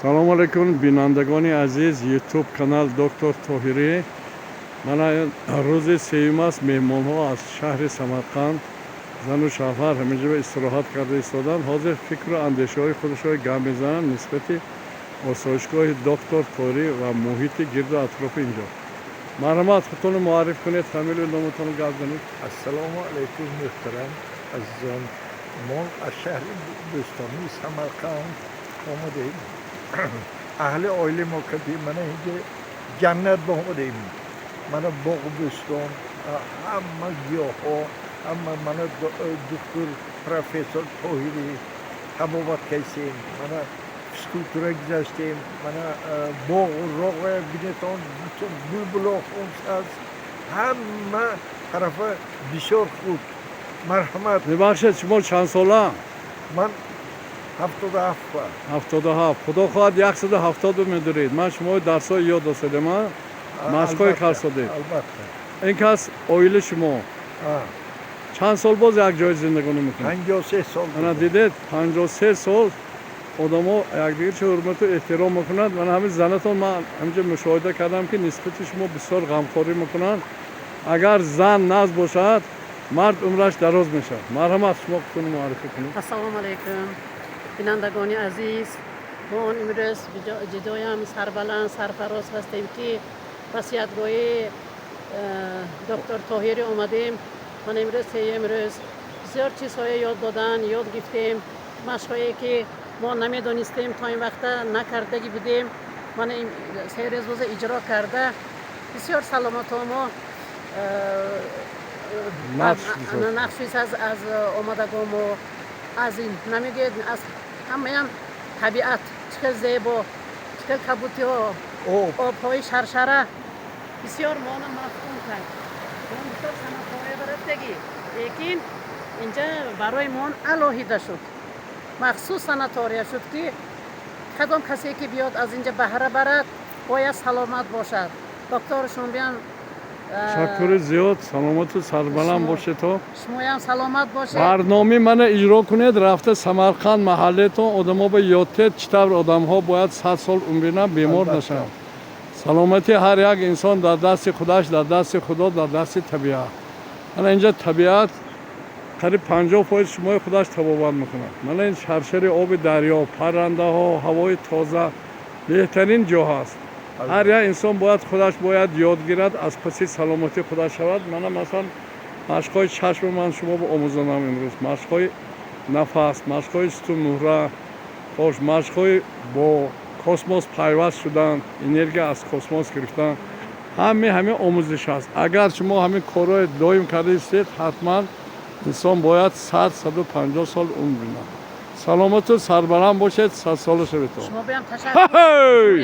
Салому алайкум, бинандагони азиз, Ютуб канал Доктор Тоҳирӣ. Мана, рӯзи сеюм аст, меҳмонҳо аз шаҳри Самарқанд, зану шавҳар, ҳаминҷо истироҳат карда истоданд. Ҳозир фикру андешаҳои худашро гап мезананд нисбати осоишгоҳи Доктор Тоҳирӣ ва муҳити гирду атрофи инҷо. Марҳамат, худтонро муарриф кунед, фамилию номатонро гап занед. Ассалому алайкум, муҳтарам азизон. Мо аз шаҳри бӯстонии Самарқанд омадем. Аҳли оила мо кардем. Мана, инҷа ҷаннат ба омадем. Мана, боғу бӯстон, ҳама гиёҳҳо, ҳама. Мана, духтур профессор Тоҳирӣ табобат кардем. Мана, физкультура гузаштем. Мана, боғу роғ бинетон, бутун булбуло аст. Ҳама тарафа бисёр хуб. Марҳамат. Мебахшед, шумо чанд сола? Ман 77. 77. Худо хоҳад, 170 медуред. Ман шумои дарсҳои ёд досадем, а машқҳои карсодед. Албатта. Ин кас оили шумо чанд сол боз як ҷой зиндагонӣ мекунад? 53 сол. Ана, дидед, 53 сол одамо якдигарча ҳурмату эҳтиром мекунанд. Мана, ҳамин занатон, ман ҳаминҷо мушоҳида кардам, ки нисбати шумо бисёр ғамхорӣ мекунанд. Агар зан нағз бошад, мард умраш дароз мешавад. Марҳамат, шумо худтонро муаррифӣ кунед. Ассалому алайкум, бинандагони азиз. Мо он имрӯз ҷудоям сарбаланд, сарфароз ҳастем, ки васиятгоҳи доктор Тоҳирӣ омадем. Ман имрӯз сеюм рӯз бисёр чизҳое ёд додан, ёд гирифтем. Машқҳое, ки мо намедонистем, то ин вақта накардагӣ будем, мана, 3 рӯз боза иҷро карда, бисёр саломатҳо мо нақш аз омадагон мо аз ин намегӯед, аз ҳамаям табиат чӣ хел зебо, чӣ хел кабутиҳо, об, обҳои шаршара бисёр моно мафтун кард. Мо бисёр санатория рафтагӣ, лекин инҷа барои мон алоҳида шуд, махсус санатория шуд, ки кадом касе ки биёд, аз инҷа баҳра барад, бояд саломат бошад. Докторшон биям. Ташаккури зиёд, саломату сарбаланд бошед то. Шумоям саломат бошед. Барномаи мана иҷро кунед, рафта Самарқанд, маҳаллетон, одамо ба ёд тед, чӣ тавр одамҳо бояд 100 сол умр бинанд, бемор нашаванд. Саломатии ҳар як инсон дар дасти худаш, дар дасти Худо, дар дасти табиат. Мана, инҷа табиат қариб 50% шумои худаш табобат мекунад. Мана, ин шаршари оби дарё, паррандаҳо, ҳавои тоза, беҳтарин ҷо ҳаст. Ҳар як инсон бояд худаш бояд ёд гирад, аз паси саломатии худаш шавад. Мана, масалан, машқҳои чашми ман шумо омӯзонам имрӯз, машқҳои нафас, машқҳои сутунмуҳра, хош, машқҳои бо космос пайваст шудан, энергия аз космос гирифтан, ҳаме омӯзиш аст. Агар шумо ҳамин корҳои доим карда истед, ҳатман инсон бояд 100, 150 сол умр бинад. Саломату сарбаланд бошед, садсола шавед. Шумо биям ташаккур.